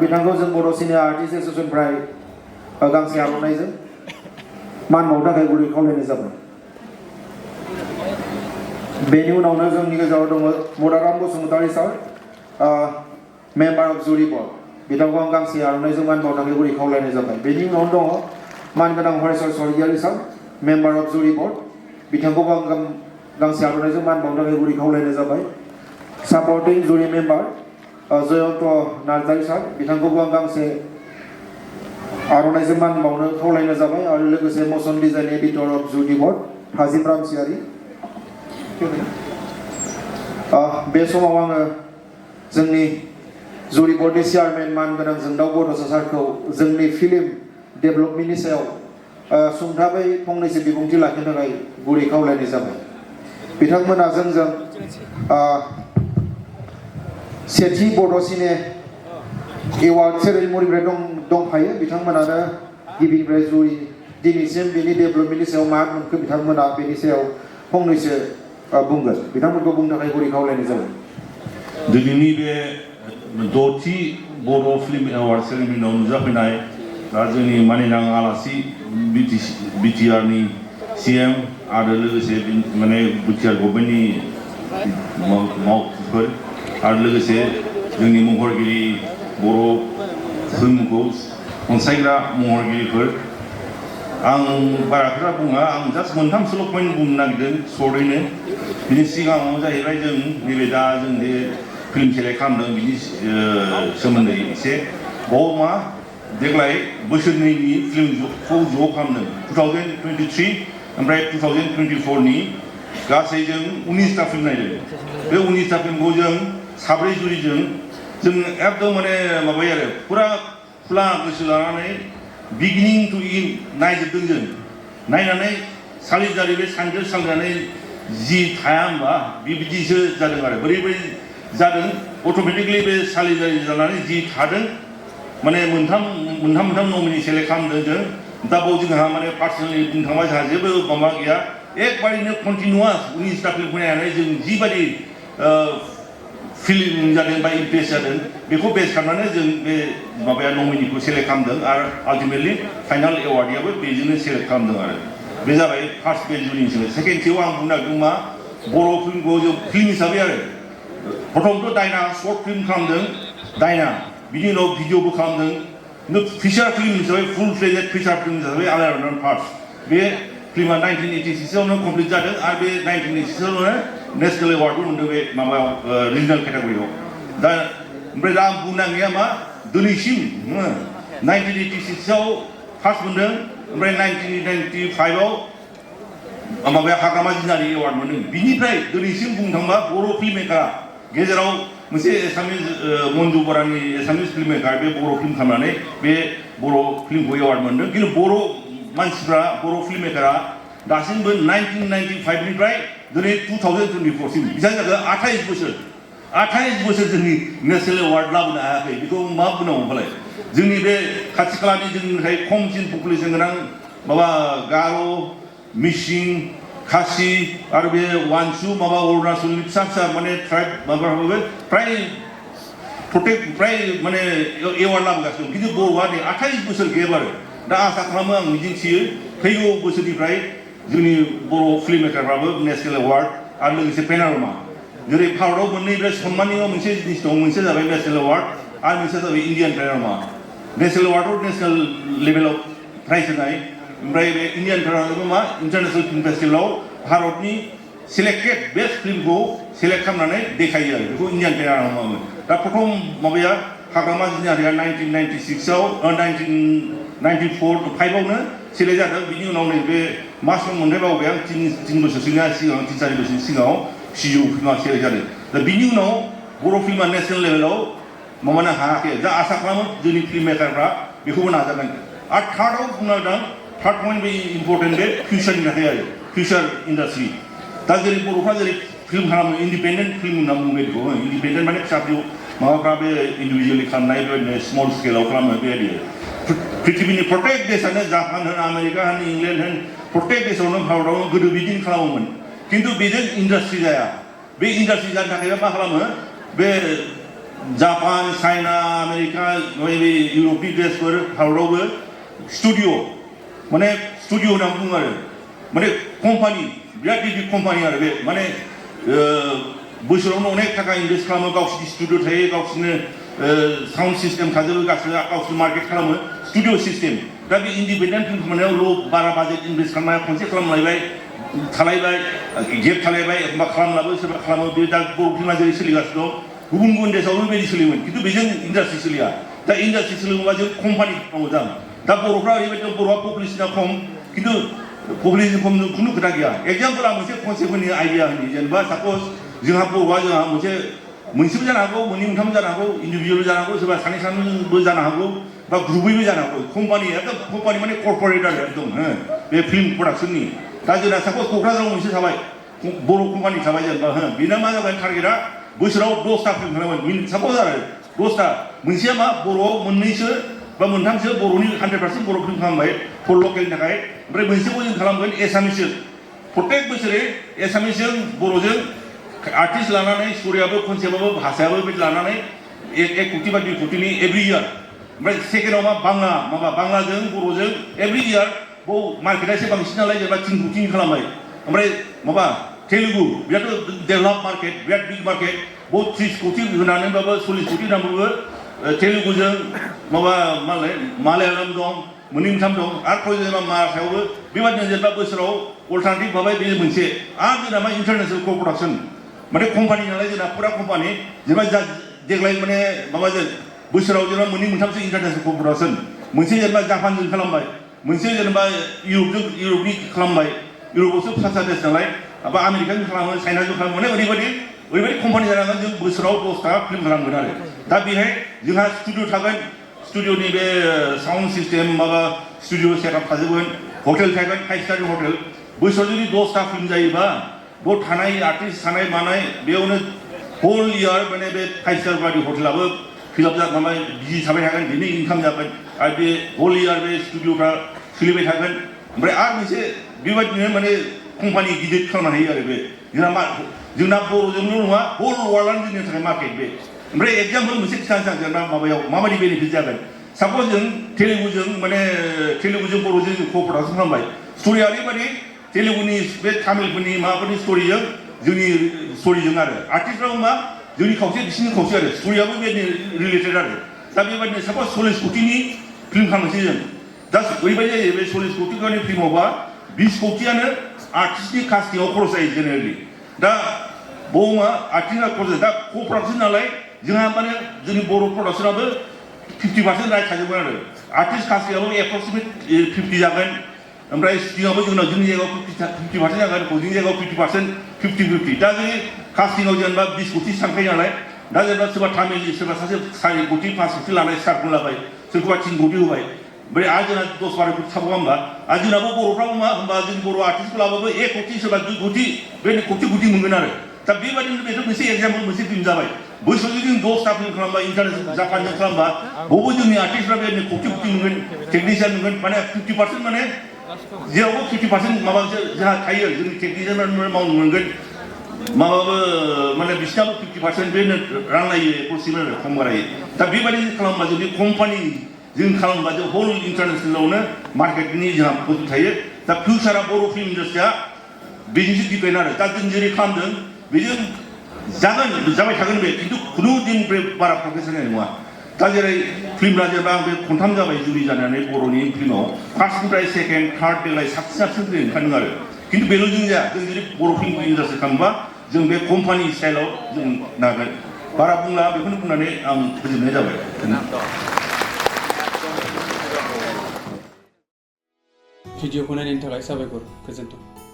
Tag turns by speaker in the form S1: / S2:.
S1: बिथांखौ जों बर' cinema artist एसोसिएशननिफ्राय गांसे आर'नाइजों मान बावनो थाखाय गुरै खावलायनाय जाबाय। बेनि उनावनो जोंनि गेजेराव दङ मदाराम बसुमतारी सार, मेम्बार अफ जुरि बर्ड, बिथांखौ आं गांसे आर'नाइजों मान बावनो थाखाय गुरै खावलायनाय जाबाय। बेनि उनावनो दङ मानगोनां हरेश्वर स्वरगियारि सार, मेम्बार अफ जुरि बर्ड, बिथांखौबो आं गांसे आर'नाइजों मान बावनो थाखाय गुरै खावलायनाय जाबाय। सापर्टिं जुरि मेम्बार जयन्त नार्जारी सार, बिथांखौबो आं गांसे आर'नाइजों मान बावनो खावलायनाय जाबाय। आरो लोगोसे मोशन डिजाइन एडिटर अफ जुरि बर्ड हाजिम रामसियारि। बे समाव आङो जोंनि जुरि बर्डनि चेयारमेन मानगोनां जोंदाव बड'सा सारखौ जोंनि फिल्म डेभेलपमेन्टनि सायाव सुंथाबै फंनैसो बिबुंथि लाखिनो थाखाय गुरै खावलायनाय जाबाय। बिथांमोना जोंजों सेथि बड' सिने एवार्ड सेरेमनिफ्राय दंफायो। बिथांमोनानो गिबिनिफ्राय जुरि दिनैसिम बेनि डेभेलपमेन्टनि सायाव मा मोनखो बिथांमोना बेनि सायाव फंनैसो बुंगोन। बिथांमोनखौ बुंनो थाखाय गुरै खावलायनाय जाबाय।
S2: दिनैनि बे 6थि बर' फिल्म एवार्ड सेरेमनियाव नुजाफैनाय दा जोंनि मानिनां आलासि बिटिआरनि CM आरो लोगोसे माने बिटिआर गभर्नमेन्टनि मावथिफोर आरो लोगोसे जोंनि महरगिरि बर' फिल्मखौ अनसायग्रा महरगिरिफोर, आं बारा खोथा बुङा, आं जास्ट मोनथामसोल' पइन्ट बुंनो नागिरदों सर्टैनो। बिनि सिगाङाव जाहैबाय जों नैबे दा जों जे फिल्म सेलेक्ट खालामदों बिनि सोमोन्दै एसे बाव मा देग्लाय बोसोरनैनि फिल्मखौ ज' खालामदों। 2023 ओमफ्राय 2024नि गासै जों 19टा फिल्म नायदों। बे 19टा फिल्मखौ जों 7 जुरिजों जों एकदम माने माबायो आरो फुरा खुला गोसो लानानै बिगिनिं टु इन्ड नायजोबदों जों। नायनानै सालिजारि बे सानजों सालिनानै जि थाया होमबा बिदिसो जादों आरो बोरै जादों अट'मेटिकलि बे सालिजारि जानानै जि थादों माने मोनथाम नमिनि सेलेक्ट खालामदों जों। दा बाव जोंहा माने पार्सनेलि बुंनो थांबा जोंहा जेबो माबा गैया, एकबारैनो कन्टिनिउआस 19टा फिल्मखौ नायनानै जों जिबायदि फिल्म जादों बा इमप्रेस जादों बेखौ बेस खालामनानै जों बे माबाया नमिनिखौ सेलेक्ट खालामदों आरो आल्टिमेटलि फाइनाल एवार्डनियाबो बेजोंनो सेलेक्ट खालामदों आरो बे जाबाय फार्स्ट बे जुरिनिसो। सेकेन्डथियाव आं बुंनो नागिरदों मा बर' फिल्मखौ जों फिल्म हिसाबै आरो प्रथमथ' दायना सर्ट फिल्म खालामदों दायना, बिनि उनाव भिडिअबो खालामदों, खिन्थु फिचार फिल्म हिसाबै फुल फ्लेजेड फिचार फिल्म हिसाबै आलायारन फार्स्ट। बे फिल्मा 1986आवनो कमप्लिट जादों आरो बे 1986आवनो नेसनेल एवार्डबो मोनदों बे माबायाव रिजनेल केटेगरियाव। दा ओमफ्राय दा आं बुंनो नागिरनाया मा दिनैसिम 1986आव फार्स्ट मोनदों, ओमफ्राय 1995आव माबाया हाग्रामा जिनारि एवार्ड मोनदों। बिनिफ्राय दिनैसिम बुंनो थांबा बर' फिल्म मेकारा गेजेराव मोनसे एसामिस मन्जु बरानि एसामिस फिल्म मेकार बे बर' फिल्म खालामनानै बे बर' फिल्मखौ एवार्ड मोनदों। खिन्थु बर' मानसिफ्रा बर' फिल्म मेकारा दासिमबो 1995निफ्राय दिनै 2024सिम बेसेबां जाखो 28 बोसोर जोंनि नेसनेल एवार्ड लाबोनो हायाखै। बेखौ मा बुंनांगौ होनबालाय? जोंनि बे खाथि खालानि जोंनिफ्राय खमसिन पपुलेसन गोनां माबा गार', मिसिं, खासि आरो बे वानसु माबा अरुणाचलनि फिसा माने ट्राइब माबाफ्राबो प्राय माने एवार्ड लाबोगासिनो दं। खिन्थु बर'आ नै 28 बोसोर गेप आरो दा आसा खालामो आं मिजिंथियो फैगौ बोसोरनिफ्राय जोंनि बर' फिल्म मेकारफ्राबो नेसनेल एवार्ड आरो लोगोसे पेनारमा जेरै भारतआव मोननै बे सन्माननीय मोनसे जिनिस दं, मोनसे जाबाय नेसनेल एवार्ड आरो मोनसे जाबाय इण्डियान पेनारमा। नेसनेल एवार्डआव नेसनेल लेभेलाव प्राइज होनाय, ओमफ्राय बे इण्डियान पेनारमा मा इन्टारनेसनेल फिल्म फेस्टिभेलाव भारतनि सिलेक्टेड बेस्ट फिल्मखौ सेलेक्ट खालामनानै देखायो आरो बेखौ इण्डियान पेनारमा बुङो। दा प्रथम माबाया हाग्रामा जिनारिया 1996आव 1994-5आवनो सेलेक्ट जादों। बिनि उनाव नैबे मा सम मोनथाय बावबाय आं 3 बोसोरसोनि सिगां 3-4 बोसोरनि सिगाङाव सिजौ फिल्मा सेलेक्ट जादों। दा बिनि उनाव बर' फिल्मा नेसनेल लेभेलाव माबानो हायाखै। दा आसा खालामो जोंनि फिल्म मेकारफ्रा बेखौबो नाजागोन। आरो थार्डआव बुंनो नागिरदों, थार्ड पइन्ट बे इम्परटेन्ट बे फिउचारनि थाखाय आरो फिउचार इन्डास्ट्रि। दा जेरै बर'फ्रा जेरै फिल्म खालामो इन्डिपेन्डेन्ट फिल्म होनना बुङो बेखौ। इन्डिपेन्डेन्ट माने फिसा फिसौ माबाफ्रा बे इन्डिभिजुवेलि खालामनाय बेबायदिनो स्मल स्केलाव खालामनाय बेबायदि। पृथिबिनि प्रत्येक देशानो जापान होन आमेरिका होन इंलेन्ड होन प्रत्येक देशावनो भारतआवनो गोदो बिदिनो खालामोमोन। खिन्थु बेजों इन्डास्ट्रि जाया। बे इन्डास्ट्रि जानो थाखाय मा खालामो बे जापान चाइना आमेरिका बे इउरपनि देशफोर भारतावबो स्टुडिअ माने स्टुडिअ होनना बुङो आरो माने कम्पानि बिराद गिदिर कम्पानि आरो बे माने बोसोरावनो अनेक थाखा इनभेस्ट खालामो गावसिनि स्टुडिअ थायो गावसिनो साउन्ड सिस्टेम थाजोबो गासिबो गावसिनो मार्केट खालामो स्टुडिअ सिस्टेम दा बे इन्डिपेन्डेन्ट फिल्म खालामनायाव बारा बाजेट इनभेस्ट खालामनाया खनसे खालामलायबाय थालायबाय गेप थालायबाय एखमबा खालामलाबो सोरबा खालामो बे दा बर' फिल्मा जेरै सोलिगासिनो दं गुबुन गुबुन देशावबो बेबायदि सोलियोमोन खिन्थु बेजों इन्डास्ट्रि सोलिया दा इन्डास्ट्रि सोलोङोबा जों कम्पानि मावो जों दा बर'फ्रा ओरैबायदि बर'आ पपुलेसना खम खिन्थु पपुलेसन खम खुनु खोथा गैया एग्जाम्पल आं मोनसे कनसेप्टनि आइडिया होनि जेनेबा सापज जोंहा बर'आ जोंहा मोनसेबो जानो हागौ मोननै मोनथाम जानो हागौ इन्डिभिजुवेल जानो हागौ सोरबा सानै सानैबो जानो हागौ बा ग्रुपैबो जानो हागौ कम्पानि एकदम कम्पानि माने कर्परेट आरो एकदम बे फिल्म प्रडाक्सननि दा जोंना सापज क'क्राझाराव मोनसे थाबाय बर' कम्पानि थाबाय जेनेबा बेना मा जाबाय टारगेटआ बोसोराव 10टा फिल्म खालामोन सापज आरो 10टा मोनसेया मा बर'आव मोननैसो बा मोनथामसो बर'नि 100% बर' फिल्म खालामबाय फर लकेलनि थाखाय ओमफ्राय मोनसेखौ जों खालामगोन एसामिसजों प्रत्येक बोसोरै एसामिसजों बर'जों आर्टिस्ट लानानै स्ट'रियाबो कनसेप्टआबो भाषायाबो बे लानानै 1 कोटि बा 2 कोटिनि एभ्रि इयार ओमफ्राय सेकेन्डआव मा बांलाजों बर'जों एभ्रि इयार बाव मार्केटआ एसे बांसिन नालाय जेनेबा 3 कोटिनि खालामबाय ओमफ्राय तेलुगु बिराद डेभेलप मार्केट बिराद बिग मार्केट बाव 30 कोटि होनानैबाबो 40 कोटि होनानैबाबो तेलुगुजों मालायालाम दं मोननै मोनथाम दं आरो जेनेबा माराठायावबो बेबादिनो जेनेबा बोसोराव अल्टारनेटिभ भाबाय बे मोनसे आरो जोंना मा इन्टारनेसनेल क' प्रडाक्सन माने कम्पानि नालाय जोंना फुरा कम्पानि जेनेबा देग्लाय माने माबाजों बोसोराव जेनेबा मोननै मोनथामसो इन्टारनेसनेल क' प्रडाक्सन मोनसे जेनेबा जापानजों खालामबाय मोनसे जेनेबा इउरपनि खालामबाय इउरपआवसो फिसा देश नालाय बा आमेरिकाजों खालामो चाइनाजों खालामो माने ओरैबायदि कम्पानि जानांगोन जों बोसोराव 10टा फिल्म खालामगोन आरो दा बेहाय जोंहा स्टुडिअ थागोन स्टुडिअनि बे साउन्ड सिस्टेम माबा स्टुडिअ सेटआप थाजोबगोन हटेल थागोन 5 स्टार हटेल बोसोराव जुदि 10टा फिल्म जायोबा बाव थानाय आर्टिस्ट थानाय मानाय बेयावनो होल इयार माने बे 5 स्टार बादि हटेलाबो फिलाप जागोन माबा बिजि थाबाय थागोन बेनि इनकाम जागोन आरो बे होल इयार बे स्टुडिअफ्रा सोलिबाय थागोन ओमफ्राय आरो मोनसे बेबायदिनो माने कम्पानि गिदिर खालामनो हायो आरो बे जोंना बर'जोंल' नङा होल वार्ल्डआनो जोंनि थाखाय मार्केट बे ओमफ्राय एग्जाम्पल मोनसे खिथानो जेनेबा माबायाव माबायदि बेनिफिट जागोन सापज जों तेलुगुजों बर'जों जों क' प्रडाक्सन खालामबाय स्ट'रिया ओरैबायदि तेलुगुनि बे तामिलफोरनि माबाफोरनि स्ट'रिजों जोंनि स्ट'रिजों आरो आर्टिस्टफ्राबो मा जोंनि खावसे बिसिनि खावसे आरो स्ट'रियाबो बेबायदि रिलेटेड आरो दा बेबायदिनो सापज 40 कोटिनि फिल्म खालामनोसै जों दा ओरैबायदि जायो बे 40 कोटिनि फिल्मावबा 20 कोटियानो आर्टिस्टनि कास्टिंआव खरस जायो जेनेरेलि दा बाव मा आर्टिस्टआ खरस जायो दा क' प्रडाक्सन नालाय जोंहा माने जोंनि बर' प्रडाक्सनाबो 50% राइट थाजोबगोन आरो आर्टिस्ट कास्टिंआबो एप्रक्सिमेट 50 जागोन ओमफ्राय स्टिंआबो जोंनाव जोंनि जायगायाव 50% जागोन हजोंनि जायगायाव 50% दा जोंनि कास्टिंआव जेनेबा 20 कोटि थांखायो नालाय दा जेनेबा सोरबा तामिलनि सोरबा सासे 4 कोटि 5 कोटि लानाय स्टारखौ लाबाय सोरखौबा 3 कोटि होबाय ओमफ्राय आरो जोंना 10-12 कोटि थाबावा होमबा आरो जोंनाबो बर'फ्राबो मा होमबा जों बर' आर्टिस्टखौ लाबाबो 1 कोटि सोरबा 2 कोटि बे कोटि मोनगोन आरो दा बेबायदिनो बेथ' मोनसे एग्जाम्पल मोनसे फिल्म जाबाय बोसोराव जुदि 10टा फिल्म खालामबा इन्टारनेसनेल जापानजों खालामबा बबो जोंनि आर्टिस्टफ्रा बेबायदिनो कोटि मोनगोन टेकनिशियान मोनगोन माने 50% माने जेरावबो 50% माबा जोंहा थायो जोंनि टेकनिशियान मावनो मोनगोन माबाबो माने बिसिनाबो 50% बे रानलायो एप्रक्सिमेट आरो खम बारायो दा बेबायदि खालामबा जुदि कम्पानि जों खालामबा जों होल इन्टारनेसनेलावनो मार्केटनि जोंहा बुस्थु थायो दा फिउचारा बर' फिल्म इन्डास्ट्रिया बेजोंसो डिपेन्ड आरो दा जों जेरै खालामदों बेजों जाबाय थागोन बे खिन्थु खुनु दिननिफ्राय बारा प्रग्रेस जानाय नङा दा जेरै फिल्मफ्रा जेनेबा आं बे खनथाम जाबाय जुलि जानानै बर'नि फिल्माव फार्स्टनिफ्राय सेकेन्ड थार्ड देग्लाय साबसिन ओंखारदों आरो खिन्थु बेल' जों जाया जों जुदि बर' फिल्म इन्डास्ट्रि खालामोबा जों बे कम्पानि स्टाइलाव जों नागोन बारा बुंला बेखौनो बुंनानै आं फोजोबनाय जाबाय
S3: भिडिअखौ नायनायनि थाखाय साबायखर गोजोन्थों।